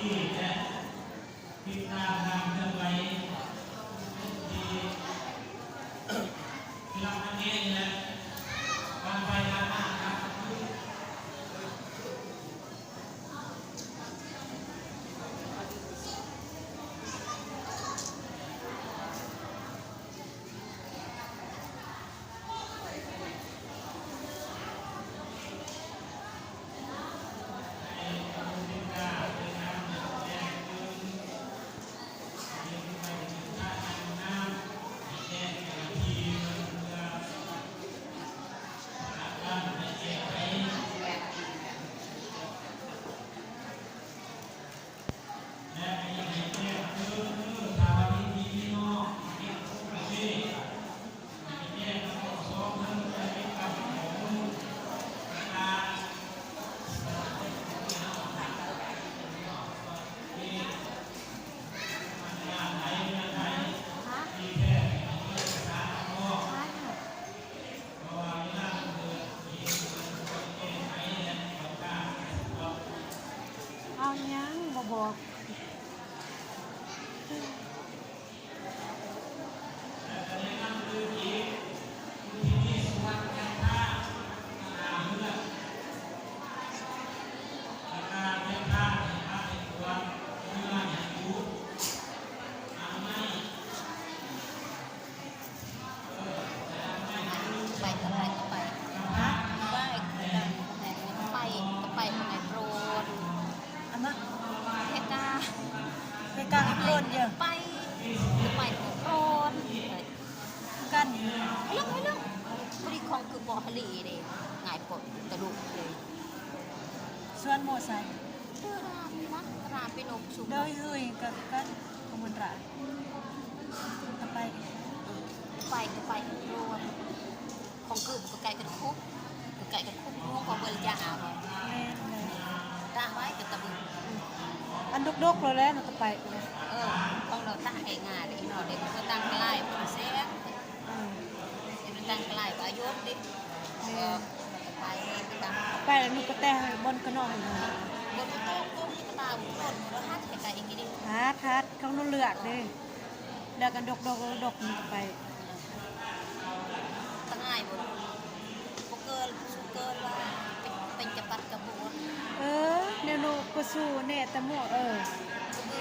ຕິດຕາມການເຄື່ອນໄຫວທີ່ ທີ່ລັກມາແນ່ນີ້ແຫຼະ ການໄປການມາການປະຊຸມ. ເອົາຫຍັງ ບໍ່ບອກ. ໄປ ໄປ ໄປ ໄປ ໄປ ໄປ ໄປໂປຣນ ອັນນະ ເພກາ ເພກາໂປຣນເດີ ໄປ ໄປໂປຣນ ຄືກັນ ໄປເລີຍ ໄປເລີຍ ບໍລິຂອງຄືບໍ່ທະເລເດ້ ງ່າຍໂພດ ຕະລຸເດ້ ສວນໂມໄຊ ເດີ ຕະຫຼາດນີ້ນະ ຕະຫຼາດເປັນອົກຊຸມ ໂດຍ ເຮີຍ ກໍຄືກັນ ຂອງມັນຕະຫຼາດ ກໍໄປ ເອີ ໄປ ກໍໄປໂລດ ຂອງຄືບໍ່ໃກ້ກັນຄຸບ ບໍ່ໃກ້ກັນຄຸບ ຂອງເບິ່ງຢາບໍ່ ແມ່ນ ແມ່ນ ຕາໄວ້ກັນຕະບຶງ ອັນດົກໆ ໂລດແຫຼະ ມັນກໍໄປ ເອີ ຂອງເຮົາຕາງ່າຍໆ ເດ້ ເຮົາເດ້ ເຮົາຕັ້ງກະຫຼາຍບໍ່ແຊງ ອືມ ເຮັດຕັ້ງຫຼາຍປະໂຫຍດເດ້ ແມ່ນ ເອີ ໄປຕາມ ໄປແລ້ວໜູກະແຕບ່ອນກະໜອຍຫັ້ນນະ ບ່ອນໂຕໂຕກະຕາໂຕນບໍ່ຮັດໃຫ້ໄກອີກເດ້ ຮັດ ຮັດ ເຂົາໜູເລືອກເດ້ ເລືອກອັນດົກໆ ດົກໆ ນີ້ໄປ ຕະງ່າຍບໍ່ ບໍ່ເກີນ ສູງເກີນວ່າ ເປັນ ເປັນຈະປັດກະບວນ ເອີ ແນວໜູກະສູແນ່ຕະມົວ ເອີ ກະບື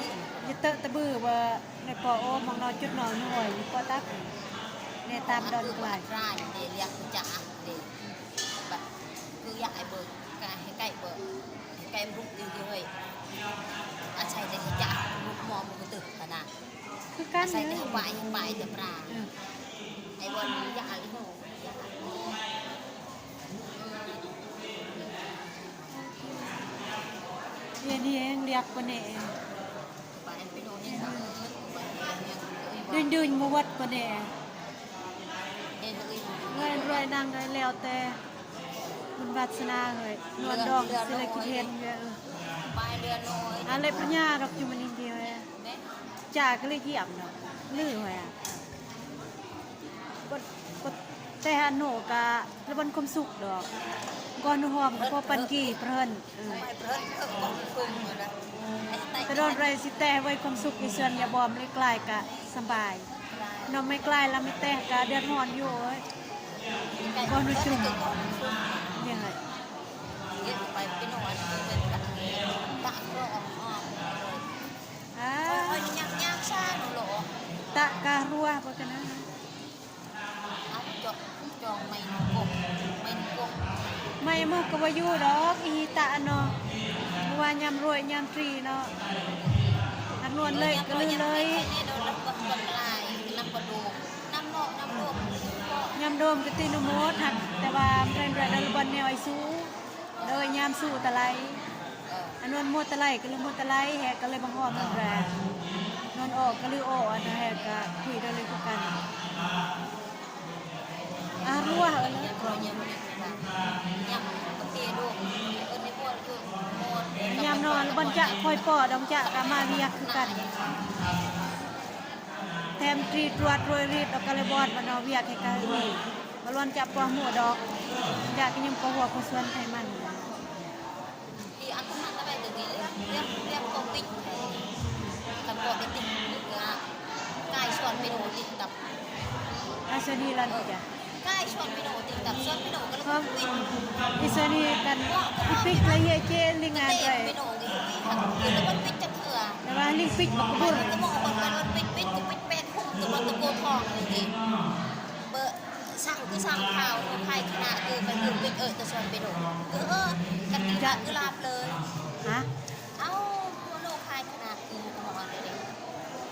ຢ່າເຕະຕະບືວ່າ ໃນປໍໂອມອງນອນຈຸດນອນຫ້ອຍຢູ່ປໍຕັກ ແນຕາມດອນກລາຍ ກລາຍເດ ລຽກຈາເດ ບັດຄືຢາກໃຫ້ເບິ່ງ ກະໃຫ້ໃກ້ເບິ່ງ ໃຫ້ໃກ້ລຸກດີເຮີ້ຍ ອາໄສແຕ່ໃຫ້ຈາລຸກມອງມັນກະຕຶກຫັ້ນນະ ຄືກັນ ອາໄສແຕ່ໃຫ້ປາຍ ໃຫ້ປາຍແຕ່ປາ ເອີ ໃຫ້ເບິ່ງຢາກໃຫ້ຮູ້ ເດ ນີ້ແຮງລຽກປາແໜ ດຶງໆ ບໍ່ເບິດປາແໜ ເງິນລວຍນັ່ງເອີຍ ແລ້ວແຕ່ບຸນວາສະໜາເຮີ້ຍ ນວນດອງຊິລະກິເຫັນເອີຍ ປາຍເດືອນນ້ອຍ ອັນເລັບພະຍາດອກຈຸມະນິດຽວເອີຍ ຈາກະເລີຍຢ້ຽມດອກ ລືເຮີ້ຍ ບໍ່ ບໍ່ແຕ່ອັນໂນກະລະບັນຄວາມສຸກດອກ ກ່ອນຫອມກະພໍປັນກີ່ເພິ່ນ ເອີ ຕະດອນໄລຊິແຕ່ໄວ້ຄວາມສຸກຢູ່ເຮືອນຍາບອມ ເລີຍກລາຍກະສະບາຍ ນ້ອງໄມ້ກລາຍລະໄມ່ແຕ່ກະເດືອດຮ້ອນຢູ່ເອີຍ ບໍ່ໜູຈຸ່ມ ເຮັດໄປເປັນຫອນ ອາ ຕະກະຮົວ ບໍ່ກະນະ ເອົາ ຈອງ ຈອງໄມ້ກົກ ໄມ້ກົກ ໄມ້ໝົກກະບໍ່ຢູ່ດອກ ອີຕະເນາະ ບໍ່ວ່າຍາມລວຍຍາມຕີເນາະ ອັນນວນເລີຍກະລືເລີຍ ຍາມໂດມກະຕິນະໝົດ ແຕ່ວ່າແມ່ນແບບນັ້ນ ລະບ່ອນແນວໄອຊູ ເດີຍາມຊູຕະໄລ ເອີ ອັນນັ້ນໝົດຕະໄລກະເລີຍໝົດຕະໄລ ແຮກະເລີຍບັງອອກນັ້ນແຫຼະ ນອນອອກກະລືອອກ ອັນນັ້ນແຮກະຄຸຍໄດ້ເລີຍຄືກັນ ອາ ຮົວ ເອີ ຍາມນອນລະບ່ອນຈະຄອຍປໍດອງຈະກະມາວຽກຄືກັນ ແຖມຕີຕວດໂລຍຣີບ ແລ້ວກະເລີຍບອດມານອກວຽກໃຫ້ກະ ບໍ່ລ້ວນຈະປອງໝູ່ດອກ ຢາກກິນຍຳກະຫົວກະສວນໄທມັນ ທີ່ອັນນັ້ນໄປຕົວນີ້ ລຽບ ລຽບ ລຽບໂກປິດ ໂນຕິດຕັບ ອາຊະນີລັນກະ ກາຍຊວນເມໂນຕິດຕັບ ຊວນເມໂນກໍເລີຍ ເອີ ອີສານີກັນ ອີປິກລະເຍເຈລິງງານໄດ້ ເມໂນກໍຢູ່ອີກ ຄືລະບໍ່ປິດຈັກເທື່ອ ແຕ່ວ່າລິງປິກບັກບຸນ ກໍບອກວ່າມັນປິດ ປິດ ປິດແປກຄຸມ ຕົວມັນຕະໂກທອງນີ້ຕິ ເບີ ສັ່ງຄືສັ່ງຂ່າວ ຂາຍຄະນະ ຄືໄປຄືປິດ ເອີ ແຕ່ຊວນເມໂນ ເອີ ເອີ ກັນຕິລາບ ຄືລາບເລີຍ ຮະ ເອົ້າ ໂລກຂາຍຂະໜາດ ຄືບໍ່ເອົາເລີຍ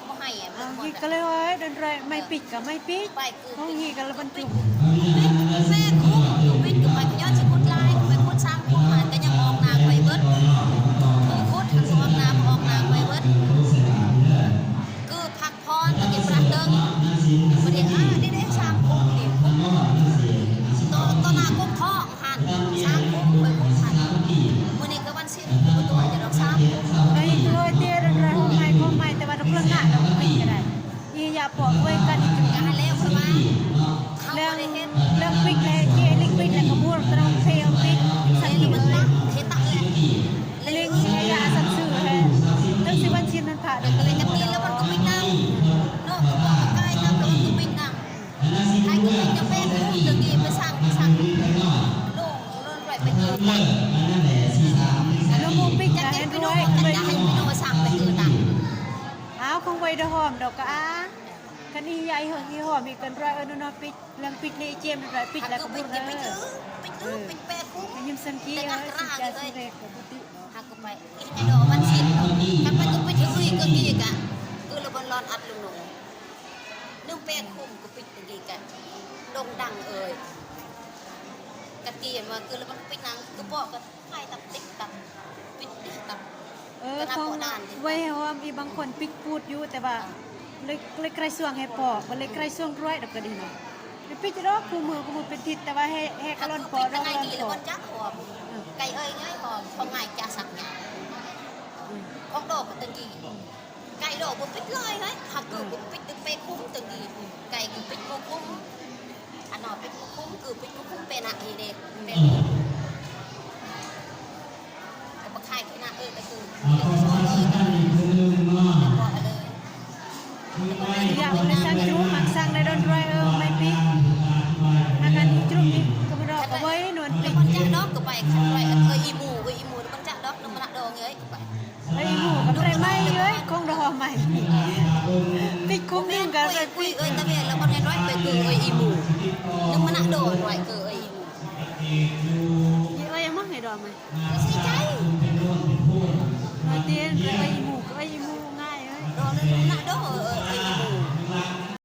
ບໍ່ໃຫ້ອະ ເອົາ ເພິ່ນບໍ່ ກິກກໍເລີຍວ່າ ເດີນໄປ ໄມ້ປິກກໍໄມ້ປິກ ໄປຄື ຂອງຮີກໍລະບັນຈຸກ ແມ່ຄູຢູ່ປິກກໍໄປ ກໍຍ້ອນຊິຂຸດລາຍ ໄປຂຸດສ້າງພວກມັນກໍຍັງອອກໜ້າໄປເບິດ ຄືຂຸດກໍອອກໜ້າ ອອກໜ້າໄປເບິດ ຄືພັກ ພອນຕະກິດປະເຕີງ ບໍ່ໄດ້ ເອີ ນີ້ເດ້ ສາມຄົນນີ້ ຕໍ່ ຕໍ່ໜ້າກົກທ້ອງຫັ້ນ ສາມຄົນຂ້ອຍຄົນຫັ້ນ ມື້ນີ້ກໍວັນສິນ ບໍ່ຕົວະຈະດອກ ສາມຄົນ ໄດ້ໂດຍເຕດ ໄດ້ຂອງໃໝ່ ຂອງໃໝ່ ແຕ່ວ່າດອກເລື່ອງໜ້າດອກເປັນກໍໄດ້ ອີຢາປອກເວີຍກັນ ກະຫັ້ນແລ້ວ ເພາະວ່າເຮົາບໍ່ໄດ້ເຮັດ ເລື່ອງປິດແລ້ວ ເຈລິກປິດແລ້ວກໍບໍ່ຕ້ອງເຊວປິດ ສັກກິເອີຍ ເຮັດຕາແລ້ວ ເລັງເຊຍາສັກຊື່ແທ້ ເຖິງຊິວັນສິນວັນພະ ແລ້ວກໍເລີຍກັນຕີ ແລ້ວມັນກໍປິດນຳ ເນາະ ກໍບອກວ່າກາຍນຳ ແລ້ວມັນກໍປິດນຳ ໃຫ້ກໍເປັນຈະເປັນ ເລື່ອງນີ້ໄປສ້າງ ໄປສ້າງ ໂດນ ໂດນໄວ້ໄປເກີດນຳ ແລ້ວໝູ່ປິດຈະເຮັດດ້ວຍ ກໍຈະໃຫ້ໄປໂດນສ້າງໄປເກີດນຳ ອ້າວ ຂອງໄວ້ດອກຫອມດອກກະອາ ຄັນອີໃຫຍ່ເຮີອີຫອມອີກກັນຮ້ອຍເອີນເນາະ ປິດ ເລື່ອງປິດນີ້ເຈມຮ້ອຍ ປິດແລ້ວກໍບໍ່ເລີຍ ປິດ ປິດແປຄູ ໄປຍິມສັງກີເອີຍ ຊິຈາຊິເລກກໍບໍ່ຕິ ຫາກໍໄປ ອີຫຍັງດອກວັນສິນ ຄັນໄປກໍໄປຖືກອີກກໍກີກະ ຄືລະບົນລອນອັດລຸງໜູ ໜຶ່ງແປຄູກໍປິດຕະກີກະ ໂດ່ງດັງເອີຍ ກະກຽມວ່າຄືລະບົນປິດນາງ ຄືປອກກໍ ຂາຍຕັບຕິກຕັບ ປິດຕິກຕັບ ເອີ ຂອງໄວ້ຫອມອີບາງຄົນປິດປູດຢູ່ ແຕ່ວ່າເລີຍ ເລີຍໄກຊ່ວງໃຫ້ປອກ ບໍ່ເລີຍໄກຊ່ວງດ້ວຍດອກກະດີນະ ໄປປິດດອກ ຄູ່ມື້ ຄູ່ມື້ເປັນທິດ ແຕ່ວ່າໃຫ້ ໃຫ້ກະລ່ອນປອກ ດອກກະລ່ອນປອກ ໄກ່ເອີຍ ງ່າຍຫອມ ຂອງງ່າຍຈາສັກຫຍັງ ຂອງດອກກໍຕັງກີ ໄກ່ດອກບໍ່ປິດເລີຍເຮີ້ຍ ຫາກຄືບໍ່ປິດ ໄປຄຸມຕັງກີ ໄກ່ຄືປິດບໍ່ຄຸມ ອັນນອນປິດບໍ່ຄຸມ ຄືປິດບໍ່ຄຸມເປນະອີເດ ເປັນ ກໍບໍ່ຂາຍແຄ່ນັ້ນເອີຍ ກໍຄື ຢາກໄດ້ສັ່ງຈຸ ມັກສັ່ງໄດ້ດອນດ້ວຍເອີ ໄມ້ປິກ ຫາກັນຈຸນີ້ກໍບໍ່ດອກກໍເວີຍນວນປິກ ມັນຈະດອກກໍໄປ ຄັນໄປ ເອີຍ ອີໝູ ເອີຍ ອີໝູ ມັນຈະດອກ ນຳມັນດອງເອີຍ ໄອ້ໝູກໍບໍ່ໄດ້ໃໝ່ເລີຍ ຄົງດອກໃໝ່ ປິກຄຸມໜຶ່ງກໍໃສ່ປິກ ເອີຍ ຕາແມ່ນ ແລ້ວມັນນ້ອຍໄປຄືເອີຍ ອີໝູ ນຳມັນໂດນໄວ້ຄືເອີຍ ອີໝູ ອີເອີຍ ມັນໃຫ້ດອກໃໝ່ ໃສ່ໃຈ ມາຕຽນ ເອີຍ ອີໝູ ເອີຍ ອີໝູ ງ່າຍເອີຍ ດອກນັ້ນນະ ດອກ ເອີຍ ອີໝູ